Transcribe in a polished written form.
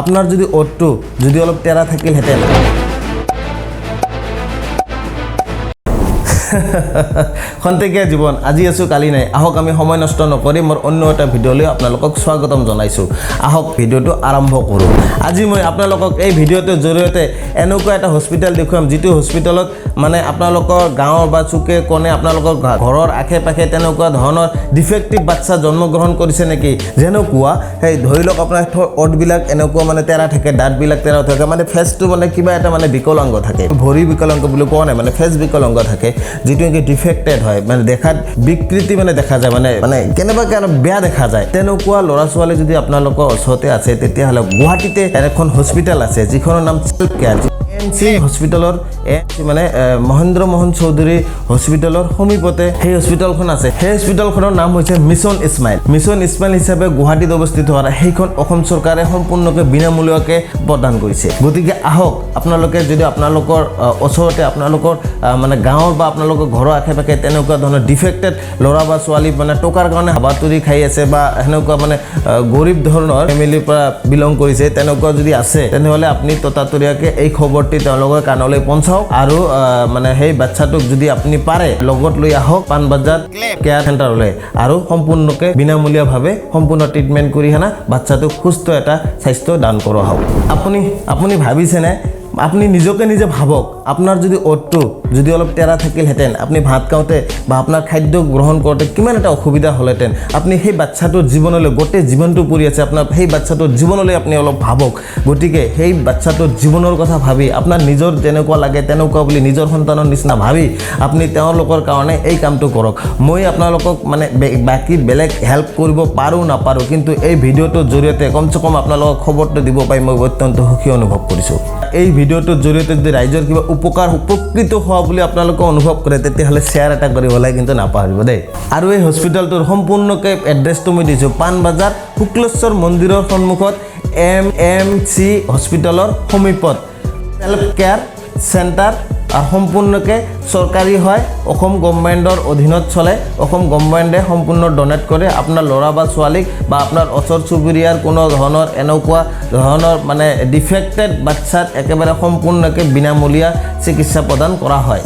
আপোনাৰ যদি ওঁঠটো যদি অলপ টেৰা থাকিলহেঁতেন। খন্তেকীয়া জীৱন, আজি আছোঁ কালি নাই। আহক, আমি সময় নষ্ট নকৰি মোৰ অন্য এটা ভিডিঅ'লৈ আপোনালোকক স্বাগতম জনাইছোঁ। আহক, ভিডিঅ'টো আৰম্ভ কৰোঁ। আজি মই আপোনালোকক এই ভিডিঅ'টোৰ জৰিয়তে এনেকুৱা এটা হস্পিটেল দেখুৱাম, যিটো হস্পিটেলত মানে আপোনালোকৰ গাঁৱৰ বা চুকে কোণে, আপোনালোকৰ ঘৰৰ আশে পাশে তেনেকুৱা ধৰণৰ ডিফেক্টিভ বাচ্ছা জন্মগ্ৰহণ কৰিছে নেকি, যেনেকুৱা সেই ধৰি লওক আপোনাৰ ওঁঠবিলাক এনেকুৱা মানে তেৰা থাকে, দাঁতবিলাক তেৰা থাকে, মানে ফেচটো মানে কিবা এটা মানে বিকলাংগ থাকে। ভৰি বিকলাংগ বুলি কোৱা নাই, মানে ফেচ বিকলাংগ থাকে, যিটো নেকি ডিফেক্টেড হয়, মানে দেখাত বিকৃতি মানে দেখা যায়, মানে মানে কেনেবাকৈ অলপ বেয়া দেখা যায়। তেনেকুৱা ল'ৰা ছোৱালী যদি আপোনালোকৰ ওচৰতে আছে, তেতিয়াহ'লে গুৱাহাটীতে এখন হস্পিটেল আছে, যিখনৰ নাম চেল্ফ কেয়াৰ। এম চি হস্পিটেলৰ, এম চি মানে মহেন্দ্ৰ মোহন চৌধুৰী হস্পিটেলৰ সমীপতে সেই হস্পিটেলখন আছে। সেই হস্পিটেলখনৰ নাম হৈছে মিছন স্মাইল। মিছন স্মাইল হিচাপে গুৱাহাটীত অৱস্থিত হোৱা সেইখন অসম চৰকাৰে সম্পূৰ্ণকৈ বিনামূলীয়াকৈ প্ৰদান কৰিছে। গতিকে আহক, আপোনালোকে যদি আপোনালোকৰ ওচৰতে, আপোনালোকৰ মানে গাঁৱৰ বা আপোনালোকৰ ঘৰৰ আশে পাশে তেনেকুৱা ধৰণৰ ডিফেক্টেড ল'ৰা বা ছোৱালী, মানে টকাৰ কাৰণে হাবাথুৰি খাই আছে বা সেনেকুৱা মানে গৰীব ধৰণৰ ফেমিলিৰ পৰা বিলং কৰিছে, তেনেকুৱা যদি আছে, তেনেহ'লে আপুনি ততাতৈয়াকৈ এই খবৰটি তেওঁলোকৰ কাণলৈ পঞ্চাওক আৰু মানে সেই বাচ্ছাটোক যদি আপুনি পাৰে লগত লৈ আহক পাণবজাৰ কেয়াৰ চেণ্টাৰলৈ আৰু সম্পূৰ্ণকৈ বিনামূলীয়াভাৱে সম্পূৰ্ণ ট্ৰিটমেণ্ট কৰি সেনা বাচ্ছাটোক সুস্থ এটা স্বাস্থ্য দান কৰা হওক। আপুনি ভাবিছেনে? আপুনি নিজকে নিজে ভাবক, আপোনাৰ যদি ওঁঠটো যদি অলপ টেৰা থাকিলহেঁতেন, আপুনি ভাত খাওঁতে বা আপোনাৰ খাদ্য গ্ৰহণ কৰোঁতে কিমান এটা অসুবিধা হ'লহেঁতেন। আপুনি সেই বাচ্ছাটোৰ জীৱনলৈ, গোটেই জীৱনটো পৰি আছে আপোনাৰ সেই বাচ্ছাটোৰ জীৱনলৈ, আপুনি অলপ ভাবক। গতিকে সেই বাচ্ছাটোৰ জীৱনৰ কথা ভাবি, আপোনাৰ নিজৰ যেনেকুৱা লাগে তেনেকুৱা বুলি নিজৰ সন্তানৰ নিচিনা ভাবি আপুনি তেওঁলোকৰ কাৰণে এই কামটো কৰক। মই আপোনালোকক মানে বাকী বেলেগ হেল্প কৰিব পাৰোঁ নাপাৰোঁ, কিন্তু এই ভিডিঅ'টোৰ জৰিয়তে কমচে কম আপোনালোকক খবৰটো দিব পাৰি মই অত্যন্ত সুখী অনুভৱ কৰিছোঁ। এই ভিডিঅ'টোৰ জৰিয়তে যদি ৰাইজৰ কিবা উপকাৰ, উপকৃত হোৱা বুলি আপোনালোকে অনুভৱ কৰে, তেতিয়াহ'লে শ্বেয়াৰ এটা কৰিবলৈ কিন্তু নাপাহৰিব দেই। আৰু এই হস্পিটেলটোৰ সম্পূৰ্ণকৈ এড্ৰেছটো মই দিছোঁ, পাণবজাৰ শুক্লেশ্বৰ মন্দিৰৰ সন্মুখত, এম এম চি হস্পিটেলৰ সমীপত চেল্ফ কেয়াৰ চেণ্টাৰ আৰু সম্পূৰ্ণকৈ চৰকাৰী হয়, অসম গভমেণ্টৰ অধীনত চলে। অসম গভমেণ্টে সম্পূৰ্ণ ডনেট কৰে। আপোনাৰ ল'ৰা বা ছোৱালীক বা আপোনাৰ ওচৰ চুবুৰীয়াৰ কোনো ধৰণৰ এনেকুৱা ধৰণৰ মানে ডিফেক্টেড বাচ্ছাত একেবাৰে সম্পূৰ্ণকৈ বিনামূলীয়া চিকিৎসা প্ৰদান কৰা হয়।